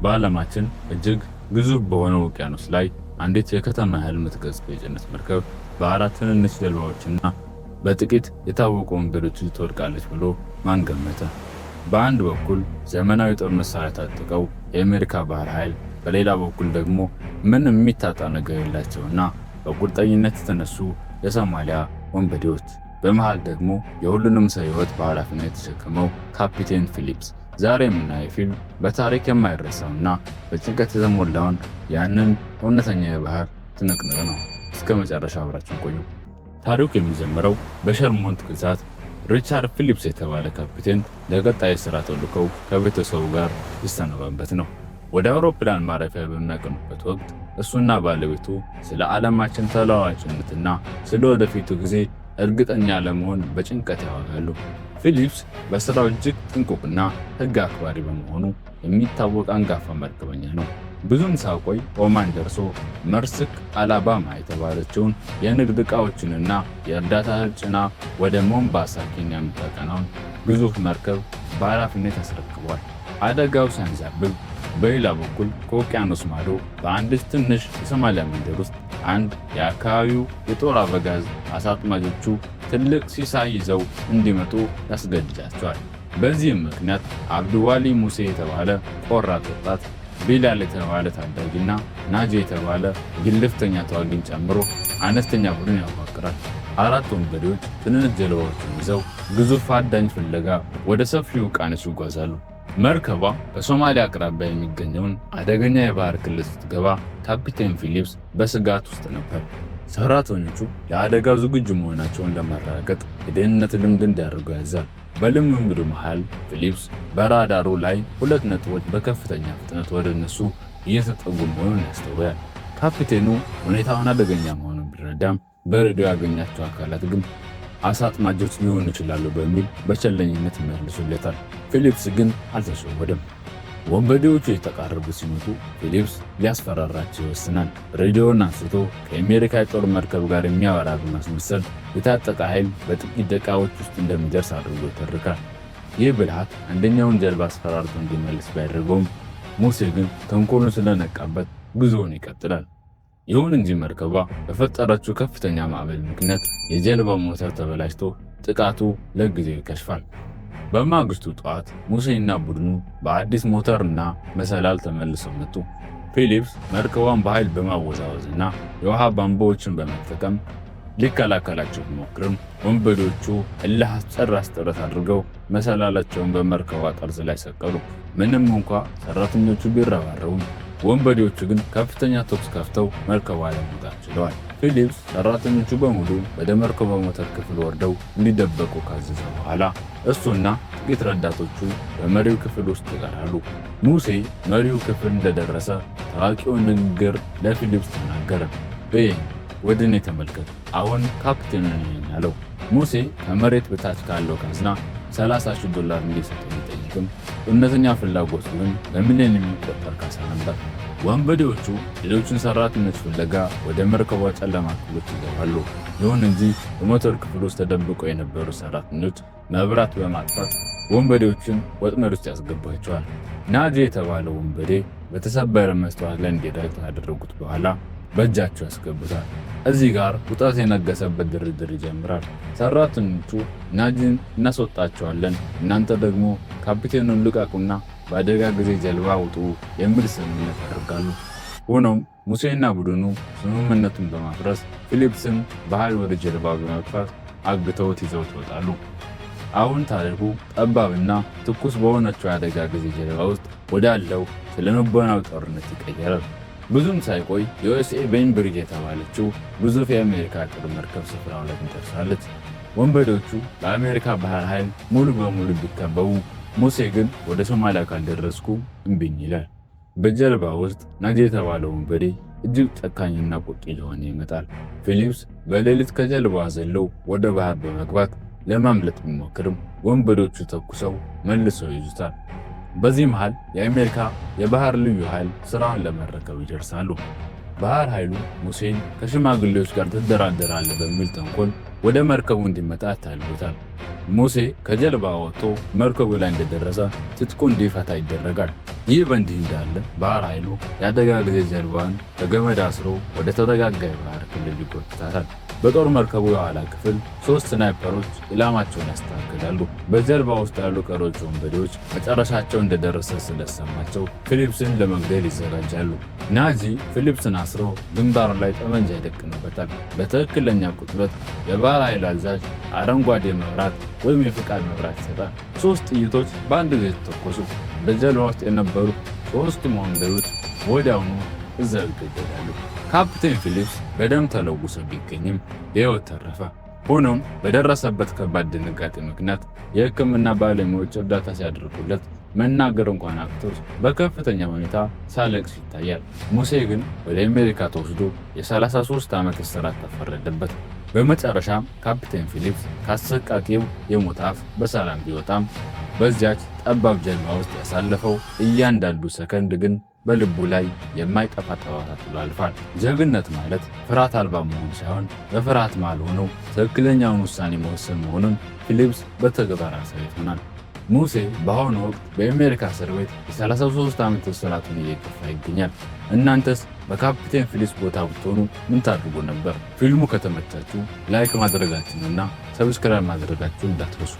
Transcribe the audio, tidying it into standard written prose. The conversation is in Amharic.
በዓለማችን እጅግ ግዙፍ በሆነው ውቅያኖስ ላይ አንዲት የከተማ ያህል የምትገዝፍ የጭነት መርከብ በአራት ትንንሽ ጀልባዎችና በጥቂት የታወቁ ወንበዴዎች ትወድቃለች ብሎ ማን ገመተ? በአንድ በኩል ዘመናዊ ጦር መሳሪያ ታጥቀው የአሜሪካ ባህር ኃይል፣ በሌላ በኩል ደግሞ ምንም የሚታጣ ነገር የሌላቸውና በቁርጠኝነት የተነሱ የሶማሊያ ወንበዴዎች፣ በመሃል ደግሞ የሁሉንም ሰው ሕይወት በኃላፊነት የተሸከመው ካፒቴን ፊሊፕስ። ዛሬ የምናየው ፊልም በታሪክ የማይረሳውና በጭንቀት የተሞላውን ያንን እውነተኛ የባህር ትንቅንቅ ነው። እስከ መጨረሻ አብራችሁን ቆዩ። ታሪኩ የሚጀምረው በሸርሞንት ግዛት ሪቻርድ ፊሊፕስ የተባለ ካፒቴን ለቀጣይ ስራ ተልእኮው ከቤተሰቡ ጋር ሲሰነባበት ነው። ወደ አውሮፕላን ማረፊያ በሚያቀኑበት ወቅት እሱና ባለቤቱ ስለ ዓለማችን ተለዋዋጭነትና ስለ ወደፊቱ ጊዜ እርግጠኛ ለመሆን በጭንቀት ያወጋሉ። ፊሊፕስ በስራው እጅግ ጥንቁቅና ሕግ አክባሪ በመሆኑ የሚታወቅ አንጋፋ መርከበኛ ነው። ብዙም ሳይቆይ ኦማን ደርሶ መርስክ አላባማ የተባለችውን የንግድ ዕቃዎችንና የእርዳታ እህል ጭና ወደ ሞምባሳ ኬንያ የምታቀናውን ግዙፍ መርከብ በኃላፊነት ያስረክበዋል። አደጋው ሲያንዣብብ በሌላ በኩል ከውቅያኖስ ማዶ በአንዲት ትንሽ የሶማሊያ መንደር ውስጥ አንድ የአካባቢው የጦር አበጋዝ አሳ አጥማጆቹ ትልቅ ሲሳይ ይዘው እንዲመጡ ያስገድዳቸዋል። በዚህም ምክንያት አብዱዋሊ ሙሴ የተባለ ቆራጥ ወጣት፣ ቢላል የተባለ ታዳጊና ናጂ የተባለ ግልፍተኛ ተዋጊን ጨምሮ አነስተኛ ቡድን ያዋቅራል። አራት ወንበዴዎች ትንንሽ ጀልባዎችን ይዘው ግዙፍ አዳኝ ፍለጋ ወደ ሰፊው ውቅያኖስ ይጓዛሉ። መርከቧ በሶማሊያ አቅራቢያ የሚገኘውን አደገኛ የባህር ክልል ስትገባ ካፒቴን ፊሊፕስ በስጋት ውስጥ ነበር። ሰራተኞቹ ለአደጋው ዝግጁ መሆናቸውን ለማረጋገጥ የደህንነት ልምድ እንዲያደርጉ ያዛል። በልምምዱ መሃል ፊሊፕስ በራዳሩ ላይ ሁለት ነጥቦች በከፍተኛ ፍጥነት ወደ እነሱ እየተጠጉ መሆኑን ያስተውላል። ካፒቴኑ ሁኔታውን አደገኛ መሆኑን ቢረዳም በሬዲዮ ያገኛቸው አካላት ግን አሳ አጥማጆች ሊሆኑ ይችላሉ በሚል በቸልተኝነት ይመልሱለታል። ፊሊፕስ ግን አልተሸወደም። ወንበዴዎቹ እየተቃረቡ ሲመጡ ፊሊፕስ ሊያስፈራራቸው ይወስናል። ሬዲዮን አንስቶ ከአሜሪካ የጦር መርከብ ጋር የሚያወራ በማስመሰል የታጠቀ ኃይል በጥቂት ደቂቃዎች ውስጥ እንደሚደርስ አድርጎ ይተርካል። ይህ ብልሃት አንደኛውን ጀልባ አስፈራርቶ እንዲመለስ ቢያደርገውም ሙሴ ግን ተንኮሉን ስለነቃበት ጉዞውን ይቀጥላል። ይሁን እንጂ መርከቧ በፈጠረችው ከፍተኛ ማዕበል ምክንያት የጀልባው ሞተር ተበላሽቶ ጥቃቱ ለጊዜው ይከሽፋል። በማግስቱ ጠዋት ሙሴና ቡድኑ በአዲስ ሞተርና መሰላል ተመልሰው መጡ። ፊሊፕስ መርከቧን በኃይል በማወዛወዝና የውሃ ቧንቧዎችን በመጠቀም ሊከላከላቸው ቢሞክርም ወንበዴዎቹ እልህ አስጨራሽ ጥረት አድርገው መሰላላቸውን በመርከቧ ጠርዝ ላይ ሰቀሉ። ምንም እንኳ ሰራተኞቹ ቢረባረቡም ወንበዴዎቹ ግን ከፍተኛ ተኩስ ከፍተው መርከቧ ላይ መውጣት ችለዋል። ፊሊፕስ ሰራተኞቹ በሙሉ ወደ መርከቧ ሞተር ክፍል ወርደው እንዲደበቁ ካዘዘ በኋላ እሱና ጥቂት ረዳቶቹ በመሪው ክፍል ውስጥ ይቀራሉ። ሙሴ መሪው ክፍል እንደደረሰ ታዋቂውን ንግግር ለፊሊፕስ ተናገረ። "እየኝ፣ ወደ እኔ ተመልከት፣ አሁን ካፕቴኑ እኔ ነኝ" አለው። ሙሴ ከመሬት በታች ካለው ካዝና 30 ሺህ ዶላር እንዲሰጠው ቢጠይቅም እውነተኛ ፍላጎቱ ግን በሚሊዮን የሚቆጠር ካሳ ነበር። ወንበዴዎቹ ሌሎችን ሰራተኞች ፍለጋ ወደ መርከቧ ጨለማ ክፍሎች ይገባሉ። ይሁን እንጂ በሞተር ክፍል ውስጥ ተደብቀው የነበሩ ሰራተኞች መብራት በማጥፋት ወንበዴዎችን ወጥመድ ውስጥ ያስገቧቸዋል። ናጂ የተባለው ወንበዴ በተሰበረ መስተዋት ላይ እንዲረግጥ ካደረጉት በኋላ በእጃቸው ያስገቡታል። እዚህ ጋር ውጥረት የነገሰበት ድርድር ይጀምራል። ሰራተኞቹ ናጂን እናስወጣቸዋለን፣ እናንተ ደግሞ ካፒቴኑን ልቀቁና በአደጋ ጊዜ ጀልባ ውጡ የሚል ስምምነት ያደርጋሉ። ሆኖም ሙሴና ቡድኑ ስምምነቱን በማፍረስ ፊሊፕስን በኃይል ወደ ጀልባ በመግፋት አግተውት ይዘውት ይወጣሉ። አሁን ታሪኩ ጠባብና ትኩስ በሆነችው የአደጋ ጊዜ ጀልባ ውስጥ ወዳለው ስነልቦናዊ ጦርነት ይቀየራል። ብዙም ሳይቆይ ዩኤስኤስ ቤንብሪጅ የተባለችው ግዙፍ የአሜሪካ ጦር መርከብ ስፍራው ላይ ትደርሳለች። ወንበዴዎቹ በአሜሪካ ባህር ኃይል ሙሉ በሙሉ ቢከበቡ ሙሴ ግን ወደ ሶማሊያ ካልደረስኩ እምቢኝ ይላል። በጀልባ ውስጥ ናጂ የተባለው ወንበዴ እጅግ ጨካኝና ቁጡ እየሆነ ይመጣል። ፊሊፕስ በሌሊት ከጀልባዋ ዘሎ ወደ ባህር በመግባት ለማምለጥ ቢሞክርም ወንበዴዎቹ ተኩሰው መልሰው ይይዙታል። በዚህ መሃል የአሜሪካ የባህር ልዩ ኃይል ስራውን ለመረከብ ይደርሳሉ። ባህር ኃይሉ ሙሴን ከሽማግሌዎች ጋር ትደራደራለህ በሚል ተንኮል ወደ መርከቡ እንዲመጣ ያታልሉታል። ሙሴ ከጀልባ ወጥቶ መርከቡ ላይ እንደደረሰ ትጥቁ እንዲፈታ ይደረጋል። ይህ በእንዲህ እንዳለ ባህር ኃይሉ የአደጋ ጊዜ ጀልባዋን በገመድ አስሮ ወደ ተረጋጋ የባህር ክልል ይጎትታታል። በጦር መርከቡ የኋላ ክፍል ሶስት ስናይፐሮች ኢላማቸውን ያስተካክላሉ። በጀልባ ውስጥ ያሉ ቀሪዎቹ ወንበዴዎች መጨረሻቸው እንደደረሰ ስለሰማቸው ፊሊፕስን ለመግደል ይዘጋጃሉ። ናጂ ፊሊፕስን አስሮ ግንባሩ ላይ ጠመንጃ ይደቅንበታል። በትክክለኛ ቅጽበት የባህር ኃይል አዛዥ አረንጓዴ መብራት ወይም የፍቃድ መብራት ይሰጣል። ሶስት ጥይቶች በአንድ ጊዜ ተተኮሱ። በጀልባ ውስጥ የነበሩ ሶስቱም ወንበዴዎች ወዲያውኑ እዛው ይገደላሉ። ካፕቴን ፊሊፕስ በደም ተለውሶ ቢገኝም በሕይወት ተረፈ። ሆኖም በደረሰበት ከባድ ድንጋጤ ምክንያት የሕክምና ባለሙያዎች እርዳታ ሲያደርጉለት መናገር እንኳን አቅቶት በከፍተኛ ሁኔታ ሲያለቅስ ይታያል። ሙሴ ግን ወደ አሜሪካ ተወስዶ የ33 ዓመት እስራት ተፈረደበት። በመጨረሻም ካፕቴን ፊሊፕስ ከአሰቃቂው የሞት አፍ በሰላም ቢወጣም በዚያች ጠባብ ጀልባ ውስጥ ያሳለፈው እያንዳንዱ ሰከንድ ግን በልቡ ላይ የማይጠፋ ጠባሳ ጥሎ አልፏል። ጀግንነት ማለት ፍርሃት አልባ መሆን ሳይሆን በፍርሃት መሃል ሆኖ ትክክለኛውን ውሳኔ መወሰን መሆኑን ፊሊፕስ በተግባር አሳይቶናል። ሙሴ በአሁኑ ወቅት በአሜሪካ እስር ቤት የ33 ዓመት እስራቱን እየገፋ ይገኛል። እናንተስ በካፕቴን ፊሊፕስ ቦታ ብትሆኑ ምን ታድርጉ ነበር? ፊልሙ ከተመቻችሁ like ማድረጋችሁንና subscribe ማድረጋችሁን እንዳትረሱ።